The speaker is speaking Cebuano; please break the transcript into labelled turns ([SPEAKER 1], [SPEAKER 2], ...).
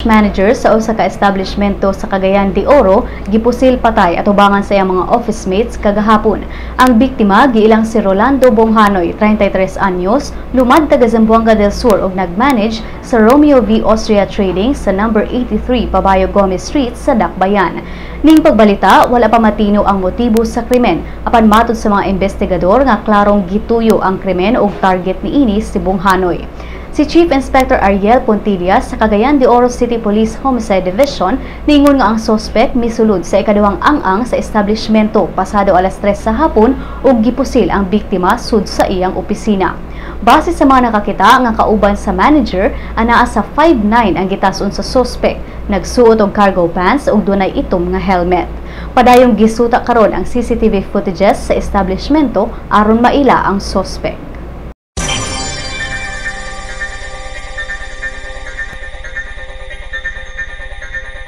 [SPEAKER 1] Manager sa usa ka establishmento sa Cagayan de Oro gipusil patay atubangan sa iyang mga office mates kagahapon. Ang biktima giilang si Rolando Bonghanoy, 33 anyos, lumad taga Zamboanga del Sur ug nag-manage sa Romeo V Austria Trading sa number 83 Pabayo Gomez Street sa Dakbayan. Ning pagbalita, wala pa matino ang motibo sa krimen. Apan matod sa mga investigador nga klarong gituyo ang krimen ug target niini si Bonghanoy. Si Chief Inspector Ariel Pontilla sa Cagayan de Oro City Police Homicide Division niingon nga ang sospek misulod sa ikaduhang ang-ang sa establishmento pasado alas 3 sa hapon ug gipusil ang biktima sud sa iyang opisina. Base sa mga nakakita nga kauban sa manager, anaa sa 5'9 ang gitason sa sospek, nagsuot og cargo pants ug dunay itom nga helmet. Padayong gisuta karon ang CCTV footages sa establishmento aron maila ang sospek.